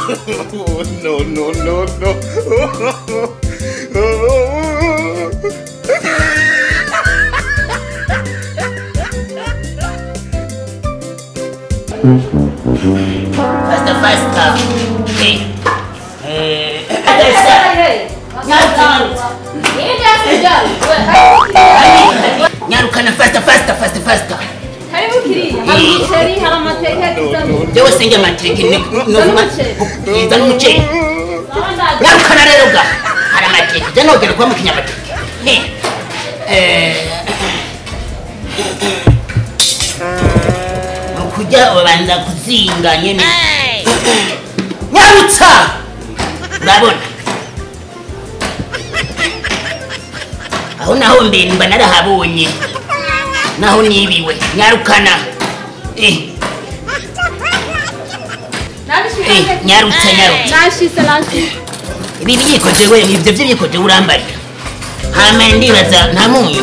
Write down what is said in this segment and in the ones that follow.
No, no, no, no. Faster, faster. Hey. Nyarukana faster, faster, faster, faster. Karibu kiriya. Hari umuceri, hari amateke, jewe singe amateke, nzana umuceri. Nyarukana rero ga. Hari amateke. Je nogera kuba mu kinyamateke. Kujya babanza kuzinga nyene. Nyarutsa. Urabona? Aho naho mbe mba narahabonye. Naho nibiwe. Nyarukana. Nyarutsa, nyarutsa. Nashise, nashise. Ibi biyiko jewe, ivyo vy'ibiyiko jewe urambarira. Hama ndibaza nta munyu.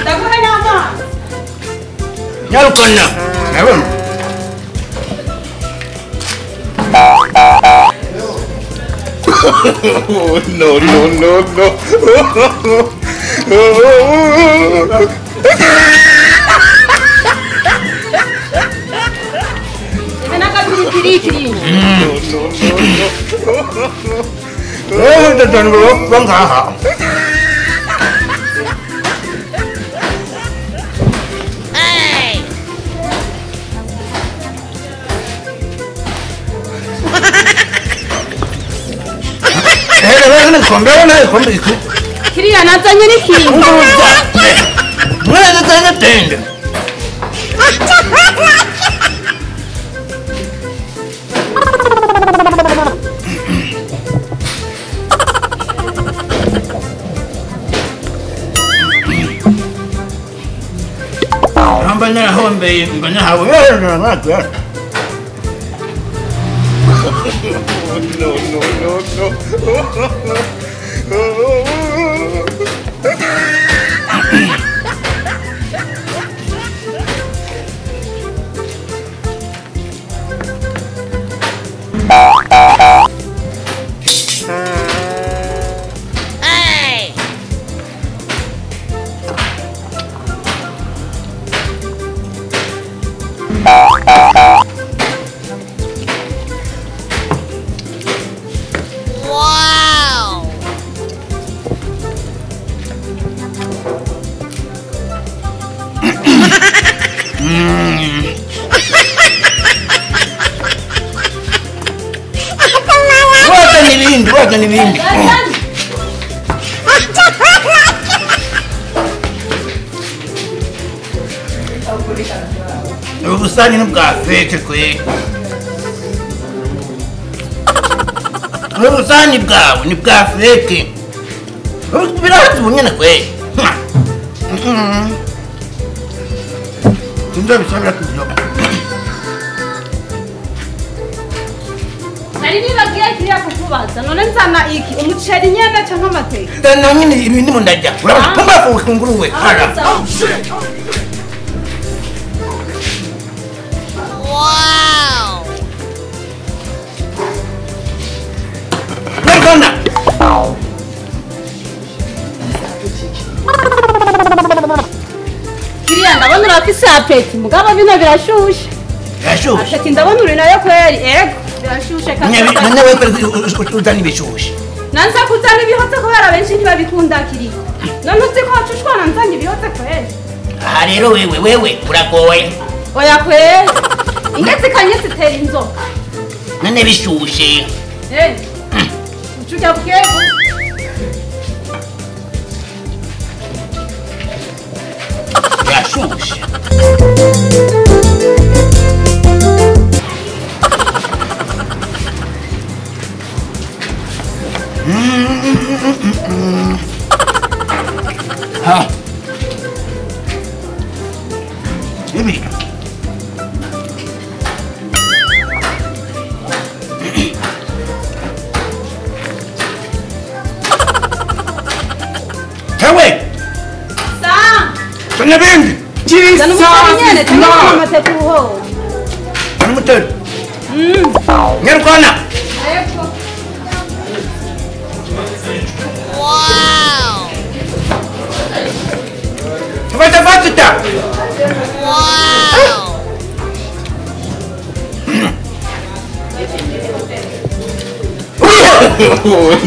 Ndaguha n'amazi. Nyarukana. Ndabona. No, no, no, no. Ibi n'akapiripiri kiriya. No, no, no, no. 这真不光看好。哎。哎，那个旁边那个旁边。kiriya nazanye n'ikintu. 我那个在那等着。 No, no, no, no. N'ibindi ubusani n'ubwa feke kwe ubusani bwawe ni bwa feke birahaze ubunyene kwe sinzabisabira kujoba Nari nibagiye kiriya kukubaza none nzana iki umuceri nyene canke amateke ndana nyene ibi ndimo ndarya urabona pumba ufunguruwe hara. Wow. Nyarukana. Kiriya ndabona urafise apeti mugabo bino birashushe. Birashushe. Apeti ndabona uri nayo kweri ego. Birashushe kabisa. None wewe uzana ibishushe. Nanza kuzana ibihotse kubera benshi ntibabikunda kiri. None uzi ko wacushwana nzanye ibihotse kweri. Aha rero wewe wewe uragoye. Oya kweri. Ingezi kanye zitera inzoka. None bishushe. Eh. Ucuja bukego. Birashushe. Ha. Ibi. Zana ibindi. Zana umuceri nyene cyangwa amateke ubuhoho. Zana umuceri. Nyarukana. Yego. Wow. Fata fata. Wow.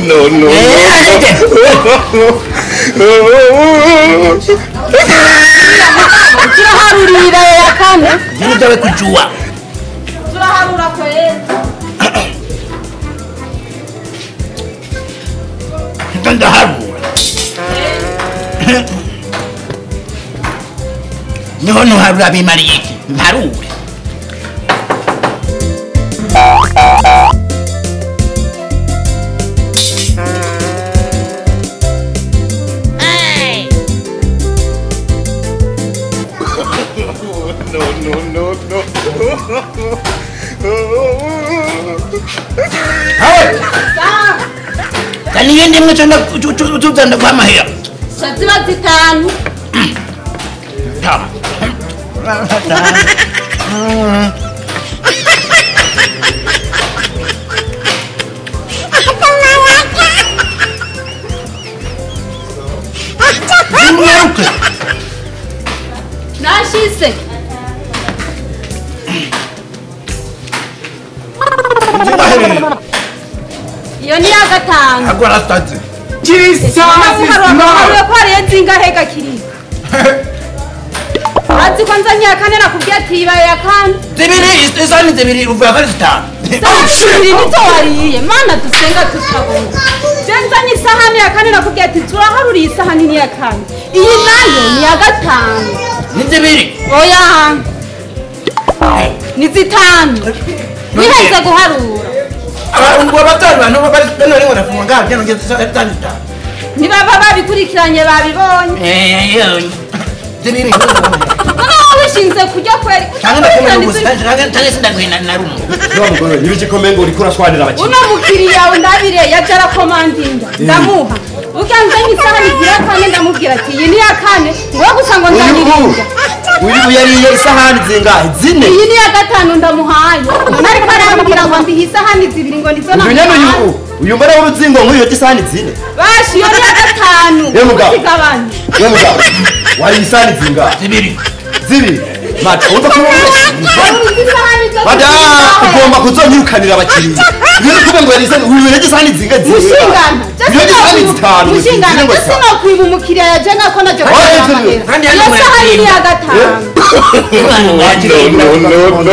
No, no, no. Turaharurira ya kane. Ndio kujua. Turaharura kweli. Ndaharura. Niho ntuharura bimariye iki? Mparure. No, no, no, no. Hawe! Kani yende mwe chanda utuzanda kwa mahera. Ziba zitanu. Tama. Zimwe. Nashise. Iyo ni ya gatanu. Agora stati. Jesus is Lord. Ko ariyo zingahe gakiri? Urazi ko nzanye iya kane nakubwiye ati ibaye ya kane. Zibiri isani zibiri uvuga ko ari zitanu. Isahani zibiri nizo wariye. Mana dusenga tutabona. Je nzanye isahani ya kane nakubwiye ati turaharuriye isahani ni iya kane. Iyi nayo ni iya gatanu. Ni zibiri. Oya. Ni zitanu. Wiheze guharura. Abantu batanu bantu bari barafunga ngaho cyangwa ngeze zitanu. Nibaba babikurikiranye babibonye. Zibiri. None wishinze kujya kweri. Cyangwa ndakomeza gusa cyangwa sindaguhina na rumwe. Wa mugore nibiki komenge uriko urashwanira abakiriya. Uno mukiriya ndabire yaje arakomandinda ndamuha. Ukanzanye isahani igira kane ndamubwira ati iyi ni iya kane ngo gusa ngo nzanyirinda. Uyu yariye isahani zingahe? Zine. Iyi ni iya gatanu ndamuhaye. None ariko arambwira ngo ndihe isahani zibiri ngo nizo namuhaye. Uyu mbara w'uruzingo nk'uyu isahani zine. Bashi iyo ni iya gatanu. Usigabanye. Ye mugabo. Wari isahani zingahe? Zibiri. Zibiri. Mata umva ko Mada ugomba kuzonyirukanira abakiriya. Ibintu kuba ngo yari uyu yari isahani zingahe zine. Mushingana. Iyo isahani zitanu. Mushingana. Sino kwiba umukiriya yaje ngako naje kugira. Kandi iyo sahani ni iya gatanu. No, no, no.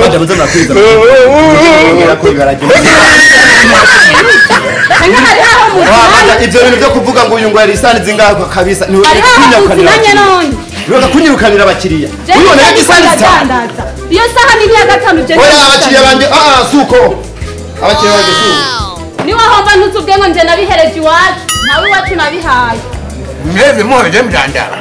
Mada muzo nakwiza. Mada ibyo bintu byo kuvuga ngo uyu ngo yari isahani zingahe kabisa ni kunyirukanira abakiriya. Uyibona yaje isahani zitanu. Iyo sahani ni iya gatanu je. Oya abakiriya banje suko. Abakiriya banje suko. Niwe homba ntuzubwe ngo nje nabihereje iwacu. Nawe iwacu nabihaye. Mwebwe muheje mudandara.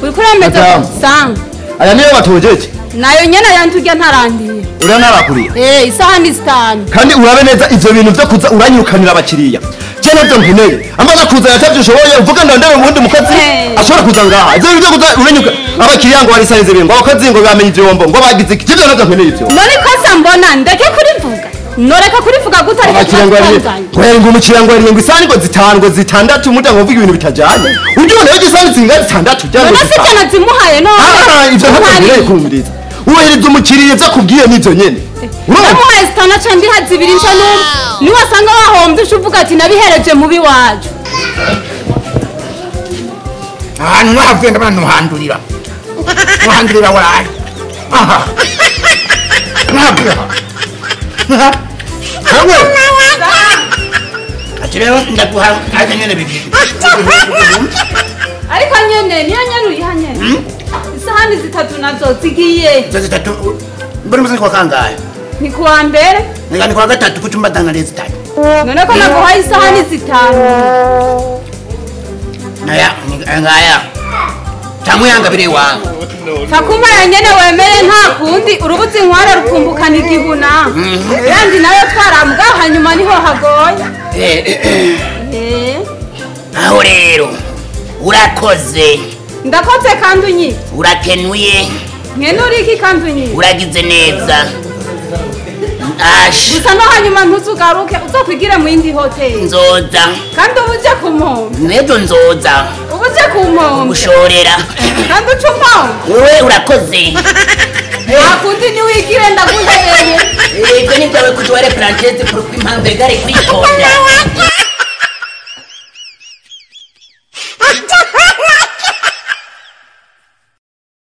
Uriko uremeza sanga. Aya niyo batojeje. Nayo nyene yanturya ntarandiye. Uranabakuriye. Isahani zitanu. Kandi urabe neza ivyo bintu byo kuza uranyirukanira abakiriya. Je navyo nkeneye. Amaze kuza yatavyo ushoboye uvuga ndondere ubundi mukozi ashobora kuza ngaha. Ivyo bintu byo kuza uranyuka abakiriya ngo bari isahani zibiri ngo abakozi ngo bamenye ivyombo ngo bagize iki. Ivyo navyo nkeneye ivyo. None kosa mbona ndeke kurivuga. Noreka kurivuga gute ariko abakiriya ngo ari ngo umukiriya ngo ari ngo isahani ngo zitanu ngo zitandatu muda ngo uvuga ibintu bitajanye. Ujye ubona isahani zingahe zitandatu cyangwa none se cyane zimuhaye none. Ivyo ntabwo nkeneye kumviriza. Uhereza umukiriya ivyo akubwiye nivyo nyene. Ndamuhaye zitanu aca ndiha zibiri nca n'umwe. Niwasanga wahombye uca uvuga ati nabihereje mubi wacu. Ahantu nahavuye ndabona ntuhandurira. Ntuhandurira waraye. Aha. Nahavuye aha. Hawe. Ati rero ndaguha aje nyene bibiri. Ariko nyene niyo nyene uriha nyene. Isahani zitatu nazo zigiye. Izo zitatu mbona muzi kwa kangahe? Ni kuwa mbere. Ni kwa gatatu kucumba dangare zitatu. None ko naguhaye isahani zitanu. Naya ngaya. Tamu yanga biri wangu. Fakuma yanyene wemere nta kundi urubuzi nkwara rukumbukana igihuna. Yandi nayo twarambwa hanyuma niho hagoye. Aho rero urakoze. Ndakoze kandi unyibye. Urakenuye. Nkenura iki kandi unyibye? Uragize neza. Ash. Gusa no hanyuma ntuzugaruke uzokwigire mu yindi hoteli. Nzoza. Kandi uba uje ku mpombe. N'ejo nzoza. Uba uje ku mpombe. Gushorera. Kandi uca umpombe. Wewe urakoze. Ntakundi niwigire ndaguhereye. Ibyo ni byawe kujya ware franchise pour impamvu igare kwikonda.